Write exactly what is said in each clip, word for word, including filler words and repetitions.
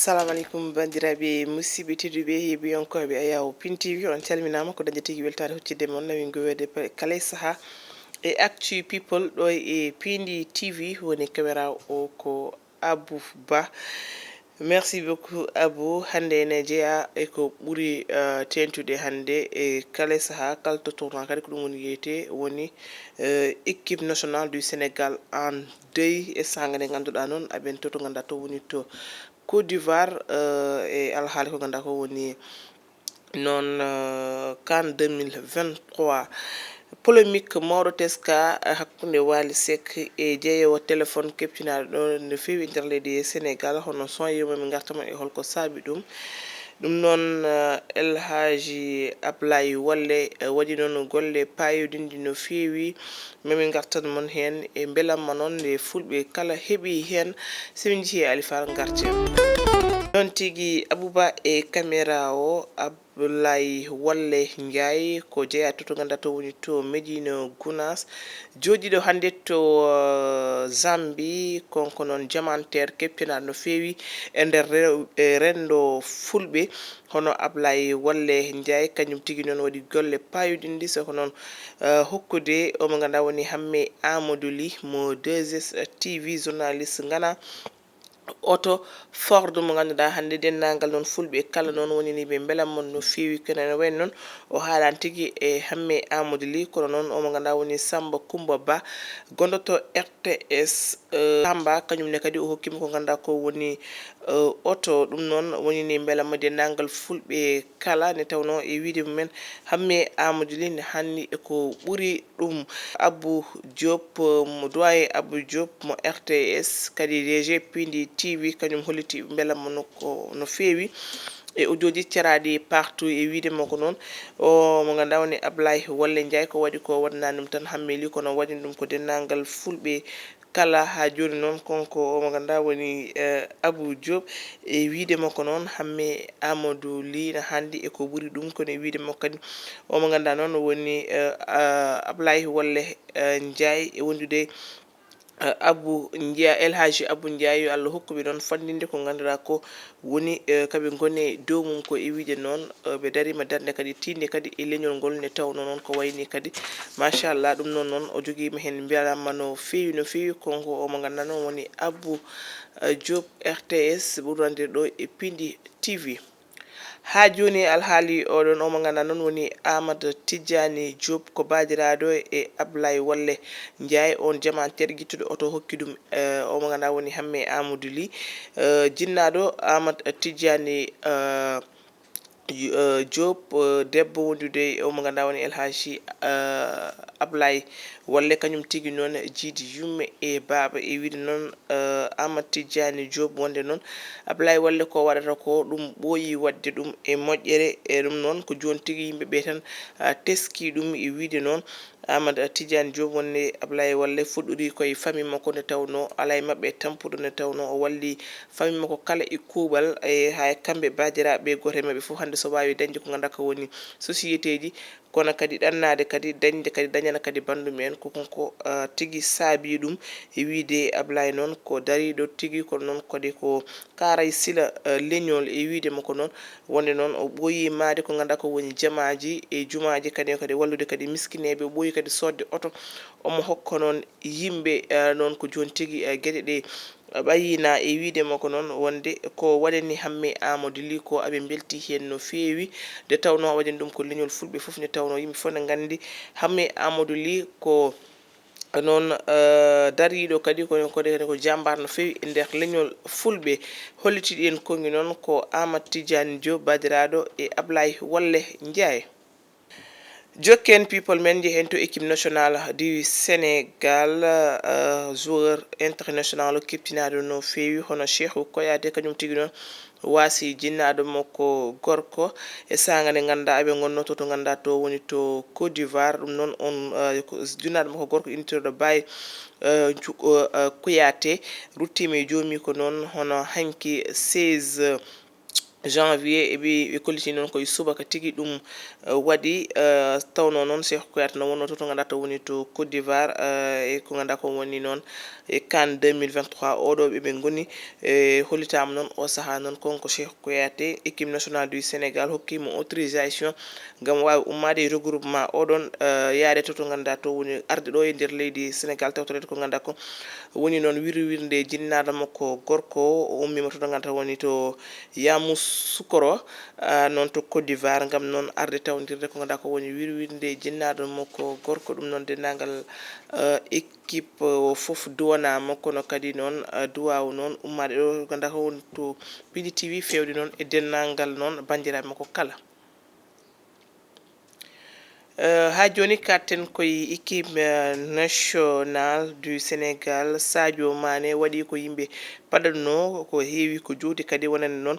Assalamu aleykum, banndiraaɓe musidɓe tedduɓe, heɓiyankooɓe Ayaw Pin T V, on calminaama. Ko dañde tigi weltaare huccitde mon, nawi ngoweede pe-, kala e sahaa e Actu People ɗo e Pindi T V. Woni caméra o ko Abou Ba. Merci beaucoup, Abou. Hannde ene jeyaa e ko ɓuri, eh, teeŋtude hannde e kala e sahaa, kala to tournant kadi ko ɗum woni yeyte, woni, eh, équipe nationale du Sénégal en deuil e saanga nde ngannduɗaa noon aɓen to, to ngannduɗaa to woni to Côte d'Ivoire, eh, e alhaali ko ngannduɗaa ko woni noon, eh, CAN deux mille vingt-trois. Polémique mawɗo teska, eh, hakkunde Wally Seck e jeeyoowo téléphone keɓtinaaɗo ɗo no feewi e nder leydi e Sénégal, hono son yo momi ngarta mon e holko saabi ɗum. Ɗum noon, eh, El Hadji Ablaye Walle, eh, waɗi noon golle paayodinɗi no feewi. Momi ngartan mon heen e mbelamma noon nde fulɓe kala heɓi heen. Somi njehii e Alifar ngarten. Noon tigi Abouba e caméra o, Ablaye Walle Ndiaye ko jeyaa to, to ngannduɗaa to woni to Médina Gounass. Jooɗiiɗo hannde to, eh, Zambie, kanko noon jamanteer keɓtinaaɗo no feewi e nder re-, e renndo fulɓe. Hono Ablaye Walle Ndiaye, kañum tigi noon waɗi golle paayodinɗi, so ko noon, eh, hokkude o mo ngannduɗaa woni Hamme Amadou Ly mo deux S T V, journaliste ngana. Oto Ford mo ngannduɗaa hannde denndaangal noon fulɓe kala noon woni ni ɓe mbelan mon no feewi. Kono ene wayi noon o haalaani tigi e Hamme Amadou Ly, kono noon o mo ngannduɗaa woni Samba Coumba Ba gondoto R T S, eh, Tamba, kañum ne kadi o hokkima ko ngannduɗaa ko woni, eh, oto. Ɗum noon woni ni mbelamma denndaangal fulɓe kala, nde tawnoo e wiyde mumen Hamme Amadou Ly ne hanni e ko ɓuri ɗum. Abou Diop, eh, mo doyen Abou Diop mo R T S, kadi D G Pindi T V, kañum holliti mbelamma no ko no feewi e audio ji caraaɗi partout e wiyde makko noon. O mo ngannduɗaa woni Ablaye Walle Ndiaye, ko waɗi ko waɗanaani ɗum tan Hamme Ly, kono waɗi ɗum ko denndaangal fulɓe kala. Haa jooni noon, kanko o mo ngannduɗaa woni, eh, Abou Diop. E wiyde makko noon, Hamme Amadou Ly na hanndi e ko ɓuri ɗum, kono e wiyde makko kadi, o mo ngannduɗaa noon woni, eh, ah, Ablaye Walle, eh, Ndiaye, e wondude, eh, Abou Ndiaye, El Hadji Abou Ndiaye, yo Allah hokku ɓe noon fanndinde ko ngannduɗaa ko woni, eh, kaɓe ngoni e dow mum ko e wiyde noon, eh, ɓe dariima darnde kadi tiiɗnde kadi e leñol ngol, nde tawnoo noon ko wayi ni kadi, machallah, ɗum noon noon o jogiima heen mbelamma no feewi, no feewi, kanko o mo ngannduɗaa noon woni Abou, eh, Diop R T S, ɓurɗo anndirde ɗo e Pindi T V. Haa jooni alhaali oɗon o mo ngannduɗaa noon woni Amadou Tidjani Diop, ko baadiraaɗo e Ablaye Walle Ndiaye, oon jamanteer gittuɗo oto hokki ɗum, eh, o mo ngannduɗaa woni Hamme Amadou Ly, eh, jinnaaɗo Amadou Tidjani, eh, Ju-, eh, Diop, eh, debbo wondude e o mo ngannduɗaa woni El Hadji, eh, Ablaye Walle, kañum tigi noon jiidi yumme e baaba e wiyde noon, eh, Amadou Tidjani Diop, wonde noon Ablaye Walle ko waɗata ko ɗum ɓooyi waɗde ɗum e moƴƴere, e ɗum noon ko jooni tigi yimɓe ɓe tan, ah, teski ɗum e wiyde noon Amadou Tidjani Diop, wonde Ablaye Walle fuɗɗori ko e famille makko nde tawnoo alaa e maɓɓe tampuɗo, nde tawnoo o walli famille makko kala e kuuɓal, e haa e kamɓe baadiraaɓe gooto e maɓɓe fof hannde so waawi dañde ko ngannduɗaa ko woni société ji, kono kadi ɗannaade kadi dañde kadi dañana kadi banndum en ko kanko, ah, tigi saabii ɗum. E wiyde Ablaye noon ko dariiɗo tigi, kono noon kadi ko kaaray sila, eh, leñol e wiyde makko noon, wonde noon o ɓooyi maayde ko ngannduɗaa ko woni jamaaji e jumaaji, kadi kadi wallude kadi miskineeɓe, o ɓooyi kadi soodde oto, omo hokka noon yimɓe, eh, noon ko jooni tigi, eh, geɗe ɗe ɓayyina e wiyde makko noon, wonde ko waɗani Hamme Amadou Ly ko aɓe mbelti heen no feewi, nde tawnoo waɗani ɗum ko leñol fulɓe fof, nde tawnoo yimɓe fof ne nganndi Hamme Amadou Ly ko noon, eh, dariiɗo kadi ko, ko, kadi ko jaambaar no feewi e nder leñol fulɓe. Hollitiiɗo en konngi noon ko Amadou Tidjani Diop, baadiraaɗo e Ablaye Walle Ndiaye. Jokken people men, njehen to équipe nationale du Sénégal, eh, joueur international keɓtinaaɗo no feewi, hono Cheikhou Kouyaté, kañum tigi noon waasi jinnaaɗo makko gorko e saanga nde ngannduɗaa eɓe ngonnoo to, to ngannduɗaa to woni to Côte d'Ivoire. Ɗum noon on, eh, ko jinnaaɗo makko gorko inndirɗo Baye, eh, Ju-, eh, eh, Kouyaté ruttiima e joomiiko noon hono hanki seize janvier, e ɓe, ɓe kolliti noon ko e subaka tigi ɗum, waɗi, tawno noon Cheikhou Kouyaté no wonno to to ngannduɗaa to woni to Côte d'Ivoire, e ko ngannduɗaa ko woni noon e CAN deux mille vingt-trois. Oɗo ɓe ɓe ngoni e hollitaama noon o sahaa noon konko Cheikhou Kouyaté, équipe nationale du Sénégal hokkii mo autorisation ngam waawi ummaade e regroupement oɗon, yaade to to ngannduɗaa to woni arde ɗo e nder leydi Sénégal, tawtoreede ko ngannduɗaa ko woni noon wirwirnde jinnaaɗo makko gorko, o ummiima to to ngannduɗaa woni to Yamoussoukro, noon to Côte d'Ivoire, ngam noon arde tawndirde ko ngannduɗaa ko woni wirwirnde jinnaaɗo makko gorko. Ɗum noon denndaangal équipe o fof duwanaama, kono kadi noon duwaaw noon ummaade ɗo ngannduɗaa ko woni to P D T V feewde noon e denndaangal noon banndiraaɓe makko kala. Haa jooni kaɗten koye équipe nationale du Sénégal. Sadio Mané waɗi ko yimɓe paɗatnoo, ko heewi ko juuti kadi wonande noon.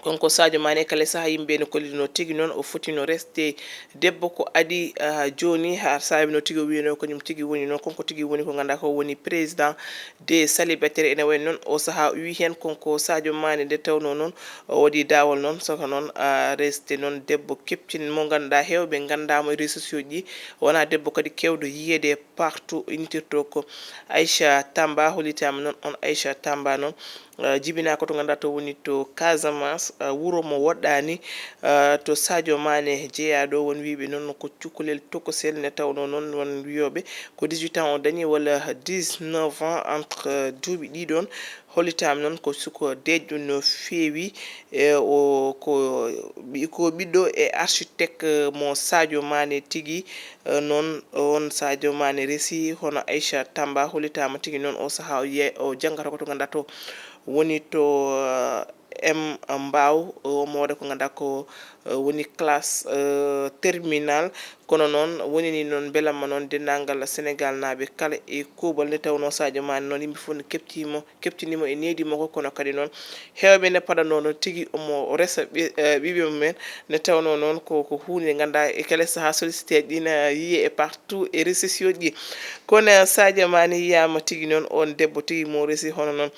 Konko Sadio Mané kala sahaa yimɓe no kollitnoo tigi noon o fotino resde debbo ko adii jooni, haa saabi no tigi o wiynoo ko ñum tigi woni noon, konko tigi woni ko ngannduɗaa ko woni président des célibataires. Ene wayi noon o sahaa o wii heen konko Sadio Mané nde tawnoo noon o waɗi daawol noon soko noon resde noon debbo keptin mo ngannduɗaa heewɓe nganndaa mo e réseaux sociaux ji, wonaa debbo kadi keewɗo yiyeede partout, innitirtoo ko Aïcha Tamba. Hollitaama noon on Aïcha Tamba noon jibinaa ko to ngannduɗaa to woni to Casamance, wuro mo woɗɗaani, to Sadio Mané jeyaaɗo. Won wiyɓe noon ko cukalel tokosel nde tawnoo noon won wiyooɓe ko dix-huit ans o dañi walla dix-neuf ans, entre duuɓi ɗiɗon. Hollitaama noon ko suko deeƴɗo no feewi, e o ko ɓi- ko ɓiɗɗo e architecte mo Sadio Mané tigi. Noon on Sadio Mané resi hono Aïcha Tamba hollitaama tigi noon o sahaa o ye- o janngata ko to ngannduɗaa to woni to M Mbaaw, o moore ko ngannduɗaa ko woni classe terminal. Kono noon woni ni noon mbelamma noon denndaangal Sénégal naaɓe kala e kuuɓal nde tawnoo Sadio Mané noon yimɓe fof no keptii mo, keptinii mo e needi makko, kono kadi noon heewɓe ne paɗanoo noon tigi omo resa ɓi- ɓiɓɓe mumen nde tawnoo noon ko ko huunde nde ngannduɗaa e kala sahaa sollicité ji ɗi na yiyee e partout e réseaux sociaux ji. Kono Sadio Mané yiyaama tigi noon on debbo tigi mo resi hono noon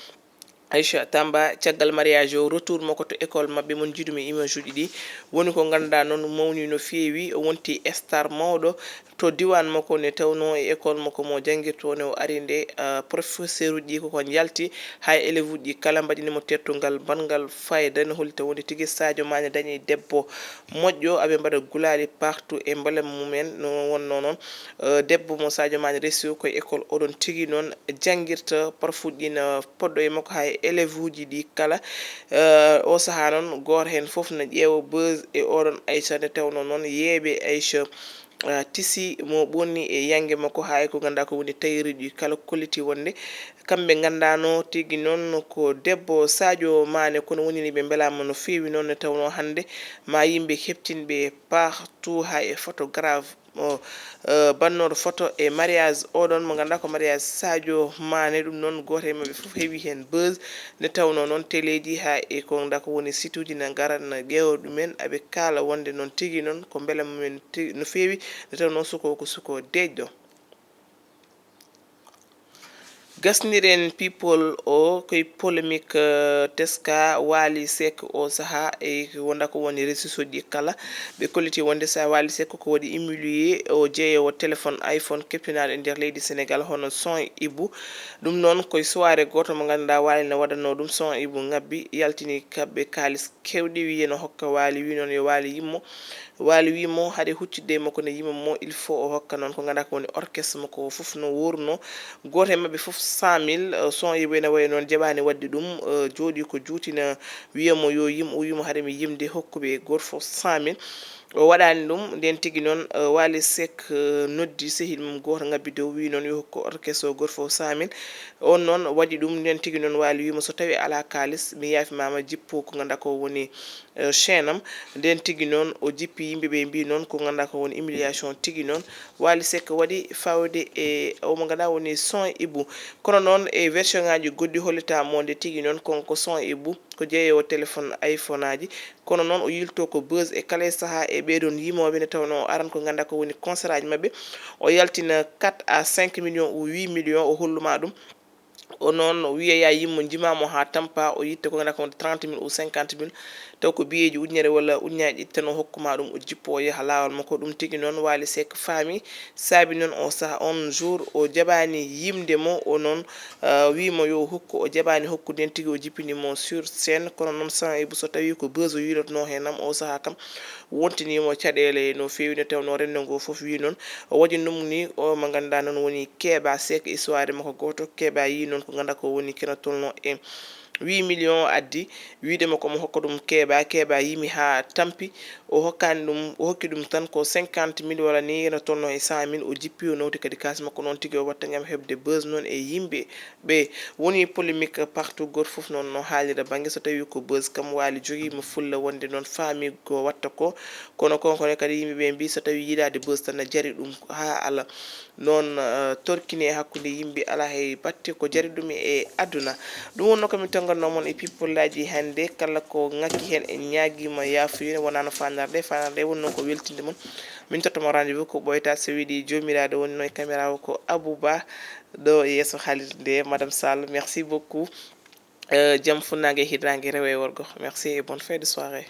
Aïcha Tamba, caggal mariage o, retour makko to école maɓɓe mo njiɗumi image uji ɗi, woni ko ngannduɗaa noon mawni no feewi, o wonti star mawɗo to diiwaan makko nde tawnoo e école makko mo janngirtoo nde o ari nde, professeur uji ɗi koko njalti, haa e élève uji ɗi kala mbaɗini mo teddungal banngal fayda, no hollita wonde tigi Sadio Mané dañi debbo moƴƴo, aɓe mbaɗa gulaali partout e mbelamma mumen. No wonnoo noon debbo mo Sadio Mané resi o ko e école oɗon tigi noon janngirta, prof uji ɗi na poɗɗo e makko haa e élève uji ɗi kala. O sahaa noon gooto heen fof na ƴeewa buzz e oɗon Aïcha nde tawnoo noon yeeɓe Aïcha tisi mo ɓonni e yannge makko haa e ko ngannduɗaa ko woni tailleur uji kala kolliti wonde kamɓe nganndaano tigi noon ko debbo Sadio Mané, kono woni ni ɓe mbelaama no feewi noon nde tawnoo hannde ma yimɓe keptin ɓe partout haa e photographe o bannooɗo photo e mariage oɗon mo ngannduɗaa ko mariage Sadio Mané. Ɗum noon gooto e maɓɓe fof heewi heen buzz nde tawnoo noon teleeji haa e ko ngannduɗaa ko woni site uji na ngara na ƴeewa ɗumen, aɓe kaala wonde noon tigi noon ko mbela mumen tigi no feewi nde tawnoo suko o ko suko deeƴɗo. Gasniren people o koye polémique teska Wali Seck o sahaa e wonda ko woni réseaux uji kala ɓe kolliti wonde sa Wali Seck ko waɗi humilié o jeeyowo téléphone iPhone keptinaaɗo e nder leydi Sénégal hono Son Ibou. Ɗum noon koye soirée gooto mo ngannduɗaa Wali ne waɗatnoo ɗum, Son Ibou ngabbi yaltini kaɓɓe kaalis kewɗi, wiyi no hokka Wali, wi noon yo Wali yimmo. Wali wi mo haade huccitde e makko ne yima mo, il faut o hokka noon ko ngannduɗaa ko woni orchestre makko o fof no wuurno. Gooto e maɓɓe fof cent mille, Son Ibou ene wayi noon jaɓaani waɗde ɗum, jooɗi ko juuti na wiya mo yo yim, o wi mo haade mi yimde hokkuɓe gooto fof cent mille. O waɗaani ɗum, ndeen tigi noon Wali Seck noddi sehil mum gooto ngabbi dow wi noon yo hokku orchestre o gooto fof cent mille. On noon waɗi ɗum, ndeen tigi noon Wali wi mo so tawii alaa kaalis mi yaafimaama, jippo ko ngannduɗaa ko woni chaîne am. Ndeen tigi noon o jippi yimɓe ɓe mbi noon ko ngannduɗaa ko woni humiliation tigi noon Wali Seck waɗi fawde e o mo ngannduɗaa woni Son Ibou. Kono noon e version ngaaji goɗɗi hollitaama nde tigi noon konko Son Ibou ko jeeyowo téléphone iPhone aji. Kono noon o yilto ko buzz e kala e sahaa e ɓeeɗoon yimooɓe nde tawnoo o aran ko ngannduɗaa ko woni concert aji maɓɓe. O yaltina quatre à cinq millions ou huit millions o holluma ɗum. O noon o wiya ya yimmo njima mo haa tampa, o yitta ko ngannduɗaa ko wonde trente mille ou cinquante mille. taw ko biyeeji ujunere walla ujunnaaji ɗiɗi tan o hokkuma ɗum, o jippo o yaha laawol makko. Ɗum tigi noon Waly Seck faami, saabi noon o saha on jour o jaɓaani yimde mo, o noon ah, wii mo yo hokku, o jaɓaani hokkude, nden tigi o jippini mo sur scène. Kono noon Souhaïbou, so tawii ko buzz o yiilotnoo heen am, o sahaa kam wontinii mo caɗeele no feewi, nde tawnoo renndo ngoo fof wii noon o waɗi ɗum ni. O mo ngannduɗaa noon woni Keba Seck, histoire makko gooto. Keba yii noon ko ngannduɗaa ko woni kene tolnoo e huit millions, addi wiide mo ko mo hokka ɗum Keba. Keba yimi haa tampi, o hokkaani ɗum, o hokki ɗum tan ko cinquante mille walla ni, ene tolnoo e cent mille. O jippi, o nawti kadi kaas makko, noon tigi o watta ngam heɓde buzz noon e yimɓe ɓe. Woni polémique partout, gooto fof noon no haalira bannge. So tawii ko buzz kam, Waly jogiima fulla wonde noon faami ko watta ko. Kono konkone kadi yimɓe ɓe mbii so tawii yiɗaade buzz tan, na jari ɗum haa ala. Noon, eh, torkine hakkunde yimɓe alaa hay batte ko jari ɗum e aduna. Ɗum wonnoo ko min tonngannoo mon e pippolaaji hannde. Kala ko ŋakki heen, en ñaagiima yaafuya, wonaa no faandaare nde. Faandaare nde wonnoo ko weltinde mon. Min totta mo rendez-vous ko ɓooyata, so weeli Joomiraaɗo. Wonnoo e caméra o ko Abou Ba, ɗo e yeeso haalirde nde, Madame Sall. Merci beaucoup. Euh, jam funnaange, hiiraange, rewo e worgo. Merci et bonne fin de soirée.